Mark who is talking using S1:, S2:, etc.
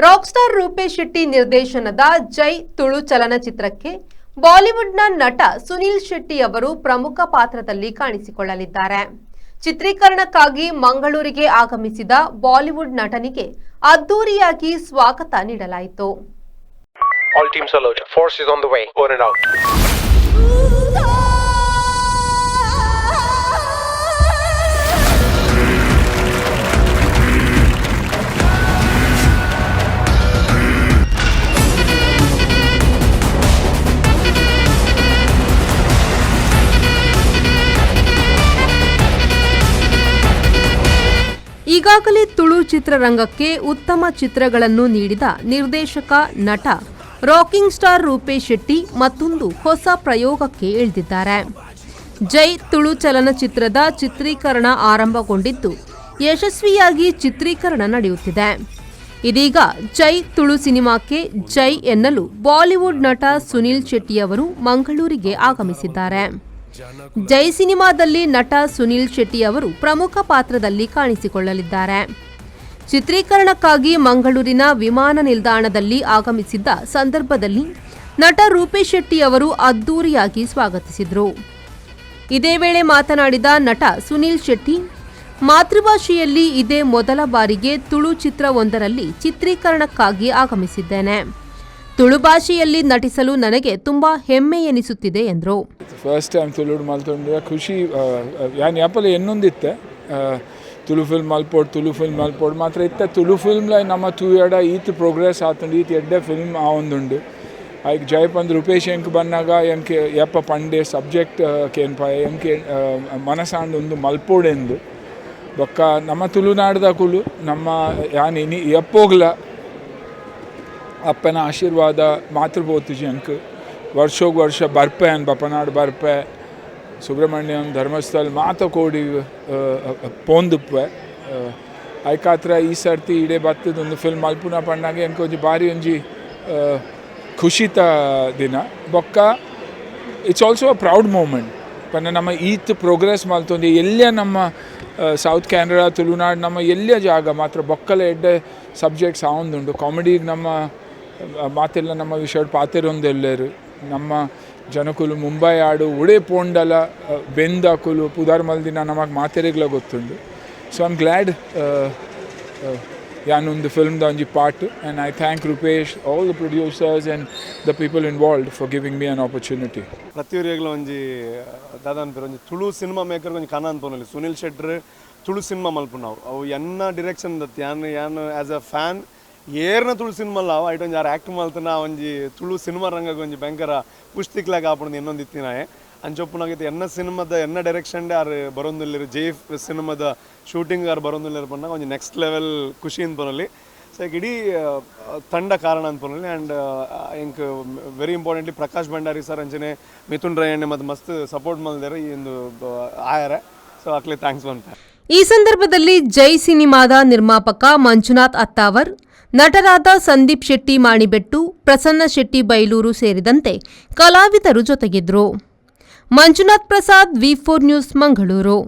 S1: Rock star Rupesh Shetty ನಿರ್ದೇಶನದ ಜೈ ತುಳು ಚಲನಚಿತ್ರಕ್ಕೆ ಬಾಲಿವುಡ್ನ ನಟ ಸುನೀಲ್ ಶೆಟ್ಟಿ ಅವರು ಪ್ರಮುಖ ಪಾತ್ರದಲ್ಲಿ ಕಾಣಿಸಿಕೊಳ್ಳಲಿದ್ದಾರೆ. ಚಿತ್ರೀಕರಣಕ್ಕಾಗಿ ಮಂಗಳೂರಿಗೆ ಆಗಮಿಸಿದ ಬಾಲಿವುಡ್ ನಟನಿಗೆ ಅದ್ದೂರಿಯಾಗಿ ಸ್ವಾಗತ ನೀಡಲಾಯಿತು.
S2: All teams alert. Force is on the way. Over and out.
S1: ಈಗಾಗಲೇ ತುಳು ಚಿತ್ರರಂಗಕ್ಕೆ ಉತ್ತಮ ಚಿತ್ರಗಳನ್ನು ನೀಡಿದ ನಿರ್ದೇಶಕ, ನಟ, ರಾಕಿಂಗ್ ಸ್ಟಾರ್ ರೂಪೇಶ್ ಶೆಟ್ಟಿ ಮತ್ತೊಂದು ಹೊಸ ಪ್ರಯೋಗಕ್ಕೆ ಇಳಿದಿದ್ದಾರೆ. ಜೈ ತುಳು ಚಲನಚಿತ್ರದ ಚಿತ್ರೀಕರಣ ಆರಂಭಗೊಂಡಿದ್ದು, ಯಶಸ್ವಿಯಾಗಿ ಚಿತ್ರೀಕರಣ ನಡೆಯುತ್ತಿದೆ. ಇದೀಗ ಜೈ ತುಳು ಸಿನಿಮಾಕ್ಕೆ ಜೈ ಎನ್ನಲು ಬಾಲಿವುಡ್ ನಟ ಸುನೀಲ್ ಶೆಟ್ಟಿ ಅವರು ಮಂಗಳೂರಿಗೆ ಆಗಮಿಸಿದ್ದಾರೆ. ಜೈ ಸಿನಿಮಾದಲ್ಲಿ ನಟ ಸುನೀಲ್ ಶೆಟ್ಟಿ ಅವರು ಪ್ರಮುಖ ಪಾತ್ರದಲ್ಲಿ ಕಾಣಿಸಿಕೊಳ್ಳಲಿದ್ದಾರೆ. ಚಿತ್ರೀಕರಣಕ್ಕಾಗಿ ಮಂಗಳೂರಿನ ವಿಮಾನ ನಿಲ್ದಾಣದಲ್ಲಿ ಆಗಮಿಸಿದ್ದ ಸಂದರ್ಭದಲ್ಲಿ ನಟ ರೂಪೇಶ್ ಶೆಟ್ಟಿ ಅವರು ಅದ್ದೂರಿಯಾಗಿ ಸ್ವಾಗತಿಸಿದರು. ಇದೇ ವೇಳೆ ಮಾತನಾಡಿದ ನಟ ಸುನೀಲ್ ಶೆಟ್ಟಿ, ಮಾತೃಭಾಷೆಯಲ್ಲಿ ಇದೇ ಮೊದಲ ಬಾರಿಗೆ ತುಳು ಚಿತ್ರವೊಂದರಲ್ಲಿ ಚಿತ್ರೀಕರಣಕ್ಕಾಗಿ ಆಗಮಿಸಿದ್ದೇನೆ. ತುಳು ಭಾಷೆಯಲ್ಲಿ ನಟಿಸಲು ನನಗೆ ತುಂಬಾ ಹೆಮ್ಮೆ ಎನಿಸುತ್ತಿದೆ ಎಂದರು.
S3: ಫಸ್ಟ್ ಟೈಮ್ ತುಳುಡು ಮಲ್ತೊಂಡು ಖುಷಿ. ಯಾನ್ ಯಾಪಲ ಎನ್ನೊಂದಿತ್ತೆ, ತುಳು ಫಿಲ್ಮ್ ಮಲ್ಪೋಡು, ತುಳು ಫಿಲ್ಮ್ ಮಲ್ಪೋಡು. ಮಾತ್ರ ಇತ್ತೆ ತುಳು ಫಿಲ್ಮ್ಲ ನಮ್ಮ ತೂಯಡ ಈತ್ ಪ್ರೋಗ್ರೆಸ್ ಆತುಂಡು, ಈತ್ ಎಡ್ಡೆ ಫಿಲ್ಮ್ ಆವೊಂದುಂಡು. ಐಕ್ ಜೈ ಪಂದ್ ರೂಪೇಶ್ ಎಂಕ್ ಬನ್ನಗ ಎಂಕ್ ಯಪ್ಪ ಪಂಡೆ ಸಬ್ಜೆಕ್ಟ್ ಕೇನ್ಪಾಯ, ಎಂಕ್ ಮನಸಾಂಡ್ ಉಂದು ಮಲ್ಪೊಡೆಂದು. ಬೊಕ್ಕ ನಮ್ಮ ತುಳುನಾಡ್ದಕುಲು ನಮ್ಮ ಯಾನ್ ಇನಿ ಎಪ್ಪೋಗ್ಲ ಅಪ್ಪನ ಆಶೀರ್ವಾದ ಮಾತೃ ಪೋತುಜಿ ಅಂಕ್. ವರ್ಷೋಗ್ ವರ್ಷ ಬರ್ಪೆ ಅನ್ ಬಪ್ಪನಾಡು ಬರ್ಪೆ, ಸುಬ್ರಹ್ಮಣ್ಯಂ, ಧರ್ಮಸ್ಥಳ ಮಾತ ಕೋಡಿ ಪೋಂದುಪ್ಪೆ. ಐಕಾತ್ರ ಈ ಸರ್ತಿ ಇಡೆ ಬತ್ತದ ಒಂದು ಫಿಲ್ಮ್ ಮಲ್ಪುನ ಪಣ್ಣಾಗ ಎಂಕ್ ಒಂಜಿ ಬಾರಿ ಒಂಜಿ ಖುಷಿತ ದಿನ. ಬೊಕ್ಕ it's also a proud moment ಪಂಡ ನಮ್ಮ ಈತ್ ಪ್ರೋಗ್ರೆಸ್ ಮಲ್ತೊಂದು ಎಲ್ಲಿಯ ನಮ್ಮ ಸೌತ್ ಕ್ಯಾನರಾ, ತುಳುನಾಡು, ನಮ್ಮ ಎಲ್ಲಿಯ ಜಾಗ ಮಾತ್ರ ಬೊಕ್ಕಲ ಎಡ್ಡೆ ಸಬ್ಜೆಕ್ಟ್ಸ್ ಆವೊಂದುಂಡು. ಕಾಮಿಡಿಗೆ ನಮ್ಮ ಮಾತೆಲ್ಲ ನಮ್ಮ ವಿಷಯಡ್ ಪಾತೆರೊಂದೆಲ್ಲೆರ್. ನಮ್ಮ ಜನಕುಲು ಮುಂಬೈ ಆಡು ಉಡೆ ಪೋಂಡಲ ಬೆಂದಕುಲು ಪುದರ್ ಮಲ್ದಿನ ನಮಕ್ ಮಾತೆರೆಗ್ಲ ಗೊತ್ತುಂಡು. So I'm glad ಯಾನೊಂದು ಫಿಲ್ಮ್ದ ಒಂಜಿ part, and I thank Rupesh, all the producers and the people involved for giving me an opportunity.
S4: ಪ್ರತಿಯೊರಿಯಗ್ಲ ಒಂಜಿ ದಾದ ಅನ್ಪೆರ್, ಒಂಜಿ ತುಳು ಸಿನಿಮಾ ಮೇಕರ್ ಒಂಜಿ ಕನ ಅನ್ಪೊನೊಲಿ. ಸುನಿಲ್ ಶೆಟ್ರ್ ತುಳು ಸಿನಿಮಾ ಮಲ್ಪುನವು, ಅವು ಎನ್ನ ಡಿರೆಕ್ಷನ್ ದತ್. ಯಾನ್ ಯಾನ್ as a fan ಏರ್ನ Tulu cinema ಅಲ್ಲ, ಅವು ಐಟ್ ಒಂಜಿ ಆರ್ ಆ್ಯಕ್ಟ್ ಮಲ್ತನ ಒಂಜಿ ತುಳು ಸಿನಿಮಾ ರಂಗಗ್ ಒಂಜಿ ಭಯಂಕರ ಪುಷ್ತಿಕ್ಲಾಗ ಆಪುಂಡು ಇನ್ನೊಂದು ಇತ್ತಿನಾಯೆ. ಅಂಚೊಪ್ಪುನಾಗಿತ್ತು ಎನ್ನ ಸಿನಿಮಾದ ಎನ್ನ ಡೈರೆಕ್ಷನ್ ಆರ್ ಬರೊಂದುಲ್ಲೆರ್, ಜೈ ಸಿನಿಮಾದ ಶೂಟಿಂಗ್ ಆರ್ ಬರೊಂದುಲ್ಲೆರ್ ಪನ್ನಗ ಒಂಜಿ ನೆಕ್ಸ್ಟ್ ಲೆವೆಲ್ ಖುಷಿ ಅನ್ಪೊನೊಲಿ. ಸೊ ಇಡೀ ತಂಡ ಕಾರಣ ಅನ್ಪೊನೊಲಿ. ಆ್ಯಂಡ್ ಎಂಕ್ very importantly Prakash Bhandari sir ಅಂಚನೆ ಮಿಥುನ್ ರೈ ಅಣ್ಣೆ ಮತ್ತು ಮಸ್ತ್ ಸಪೋರ್ಟ್ ಮಲ್ದೆರ್ ಈ ಒಂದು ಆಯರೆ. ಸೊ ಅಕ್ಲೆ thanks ಪನ್ಪೆ.
S1: ಈ ಸಂದರ್ಭದಲ್ಲಿ ಜೈ ಸಿನಿಮಾದ ನಿರ್ಮಾಪಕ ಮಂಜುನಾಥ್ ಅತ್ತಾವರ್, ನಟರಾದ ಸಂದೀಪ್ ಶೆಟ್ಟಿ ಮಾಣಿಬೆಟ್ಟು, ಪ್ರಸನ್ನ ಶೆಟ್ಟಿ ಬೈಲೂರು ಸೇರಿದಂತೆ ಕಲಾವಿದರು ಜೊತೆಗಿದ್ರು. ಮಂಜುನಾಥ್ ಪ್ರಸಾದ್, ವಿ4 ನ್ಯೂಸ್, ಮಂಗಳೂರು.